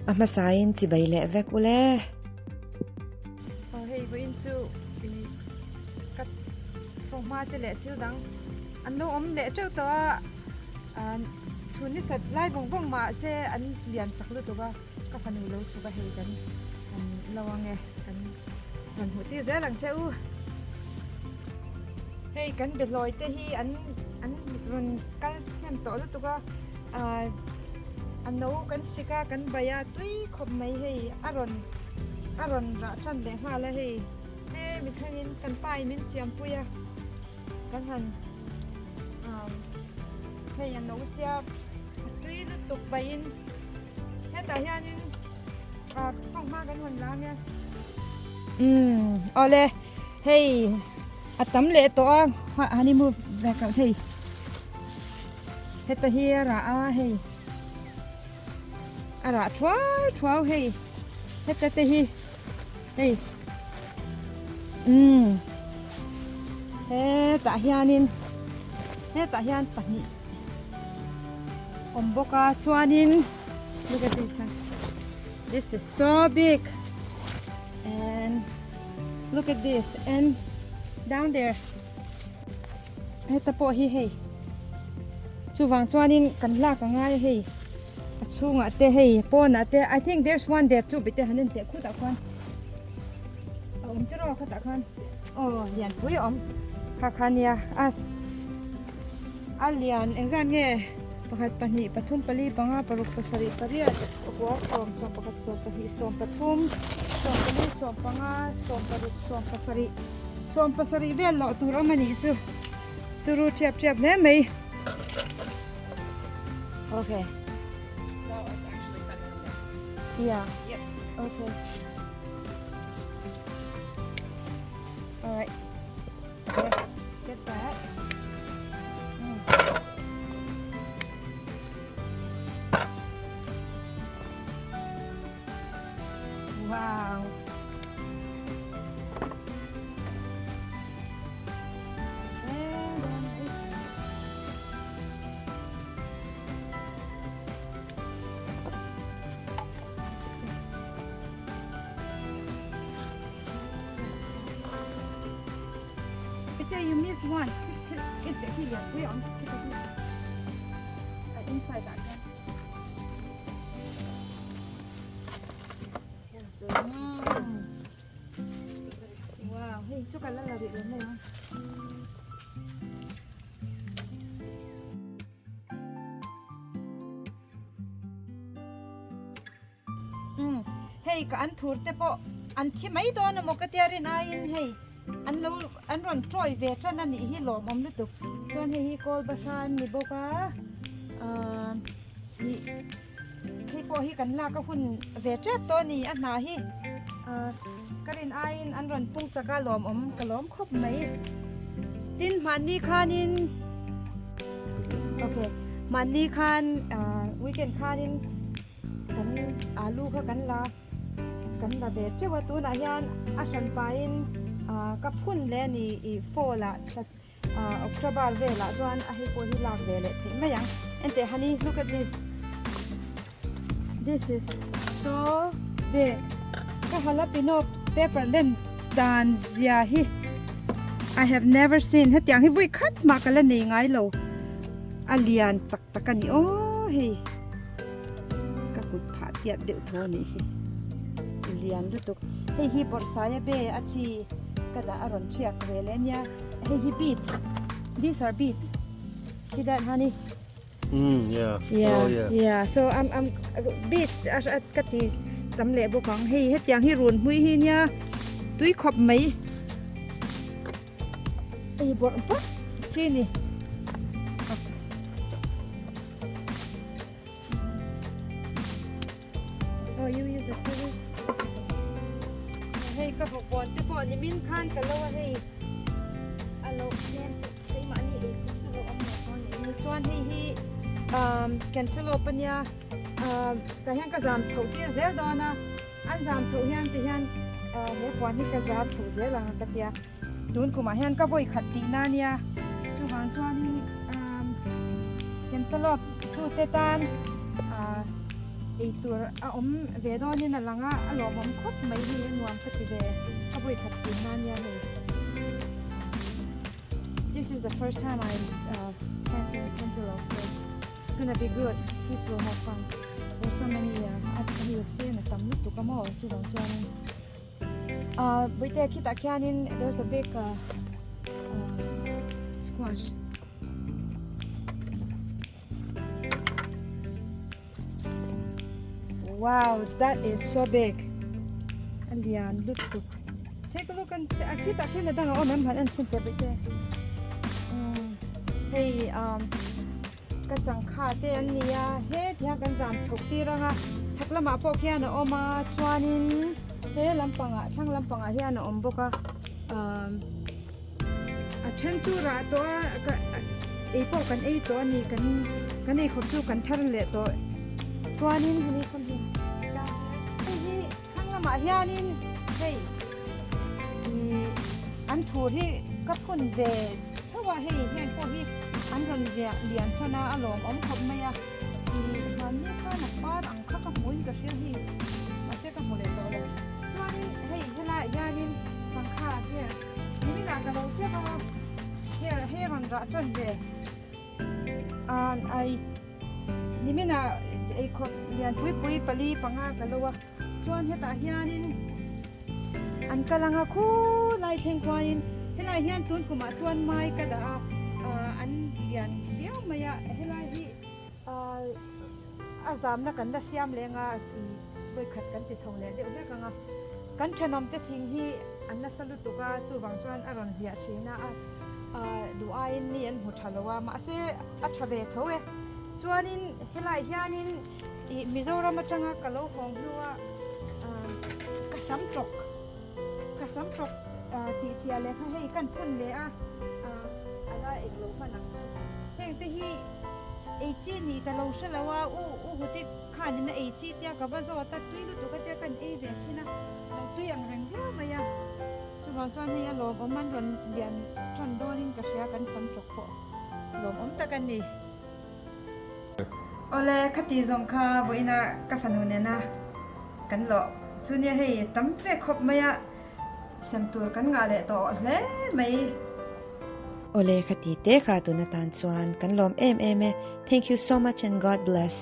A hmasain chibai leh vek ule. Aw hei vawiin chu ih ka fanghma te leh thil dang an lo awm leh teuh tawh a ah chhun ni sat lai vawng vawng mahse an lian chak lutuk a ka fanu lo chhuk a hei kan han lo ang e kan rawn hmuh tir zel ang che u hei kan behlawi te hi an an rawn kal hnem tawh lutuk a ah a no kan sik a kan bai a tui khawp mai hei a rawn a rawn rah tan leh nghal a hei he mi thlengin kan pa in min siam pui a kan han ah hei a no sia a tui lutuk baiin hetah hianin ah fanghma kan hawn la ania umm awle hei a tam leh tawh a han i move back out hei heta hi a rah a hei a rah thuau thuau hei heta te hi hei umm hetah hianin hetah hian pahnih awm bawk a chuanin look at this one this is so big and look at this and down there Heta pawh hi hei chuvang chuanin kan lak a ngai a hei a chhungah te hei pawnah te I think there's one there too bete han en teh khutah khuan a awm te rawh khatah khan aw lianpui a awm kha kha nia a a lian engzat nge pakhat pahnih pathum pali panga paruk pasarih pariat pakua sawm sawm pakhat sawm pahnih sawm pathum sawm pali sawm panga sawm paruk sawm pasarih. 70 vel loh tur awm a nih chu turu thiap thiap hle mai okay yeah Yep. okay all right okay get that mm. Wow. You miss one. Inside that. Wow, hei chu kan la la rih lo mai ang. Um, hei ka an thur te pawh an thi mai dawn emaw ka tia rin aiin hei an lo an rawn tawi ve tan a nih hi lawmawm lutuk. Chuan hei hi kawl bahra an ni bawk a, ah ih Hei pawh hi kan lak a hun ve tep tawh a ni a hna hi ah ka rin aiin an rawn pung chak a lawmawm ka lawm khawp mai tin mahni khanin okay mahni khan ah weekend khanin kan alu kha kan la kan la ve teuh a tunah hian a hran pahin ah ka phun leh a ni ih fall ah thla Ah October velah chuan a hei pawh hi lak ve leh theih mai ang. Enteh honey look at this. This is so big. Ka jalapeno pepper len dan zia hi I have never seen. Hetiang hi vui khat mah ka la nei ngai lo. A lian tak tak a ni aw hei. Ka kut phah tiat deuh tho a nih hi. Lian lutuk. Hei hi bawrhsaia be a chi ka dah a rawn thiak ve leh nia. Hei hi beets. These are beets. See that honey? Mm, yeah. Yeah. Oh, yeah. Yeah. So am am beets a ka ti tam leh bawk ang. Hei hetiang hi run hmui hi nia tui khawp mai. Hei bawrh bawk chi ni. Oh, you use the scissors. Hei ka vawk bawn te pawh nimin khan ka lo a hei a lo nem chu keimahni ei khawp chu lo awm leh dawn ni ni chuan hei hi um cantaloupe ania um tah hian ka zam chhoh tir zel dawn a an zam chhoh hian ti hian ah he puan hi ka zar chhoh zel ang ka tia tun kumah hian ka vawi khat tihna ania chuvang chuanin um cantaloupe tute tan ah. Eitur a awm ve dawnin a lang a, a lawmawm khawp mai hei a nuam ka ti ve, a vawi khat chin na nia hei. This is the first time I'm uh, planting cantaloupe so it's gonna be good, kids will have fun. There's so many uh, a hei sen a tam lutuk a maw chuvang chuanin uh, Bawihte khitah khianin there's a big uh, uh, squash. Wow, that is so big. A lian lutuk. Take a look and see. A khitah khian a dang a awm em han en chhin teh bawih te. Um, hei um, ka changkha te an ni a, he tihian kan zam chhoh tir anga chhak lamah pawh khian a awm a, chuanin he lampangah thlang lampangah hian a awm bawk a. Um, A then chu rah tawh a ka ei pawh kan ei tawh a ni kan kan ei khawp chu kan thar leh tawh chuanin hemi kham hi hei hi thlang lamah hianin hei ih an thur hi ka phun ve tho a hei heng pawh hi an rawn ziah lian chhan a a lawmawm khawp mai a ih hmanni khan a par ang kha ka hmuhin ka hria hei mahse ka hmu leh tawh lo chuanin hei helaiah hianin changkha hian. Niminah ka lo chep a, her hei rawn rah tan ve. An ai niminah eikhawp lian pui pui pali panga ka lo a, chuan hetah hianin an kal anga khulai thleng khuanin helai hian tun kumah chuan mai ka dah a, ah an lian viau mai a, helai hi ah a zamna kan la siam leng a, vawikhat kan ti chho leh deuh hlek ang a, kan thenawmte thing hi an nasa lutuk a, chuvang chuan a rawn hliah thin a, a duh aiin mi an hmu tha lo a, mahse a tha ve tho e. Chuanin helaiah hianin ih Mizoram atanga ka lo hawng hnua ka sam tawk ka sam tawk tih chiah leh kha hei kan phun leh a, a la englo hman ang chu. Heng te hi ei chi nih ka lo hre lo a, u u hutik Khanin a ei chi tia ka va zawt a, tui lutuk a tia kan ei ve thin a, lo tui ang reng viau mai a. Chuvang chuan hei a lawmawm an rawn lian tan dawnin ka hria kan sam tawk pawh lawmawm tak a ni. Awle, khati zawng kha vawiina ka fanu nena kan lawh chu nia hei tam ve khawp mai a, sem tur kan ngah leh tawh hle mai. Awle, khati te kha tun atan chuan kan lawm em em e, thank you so much and God bless.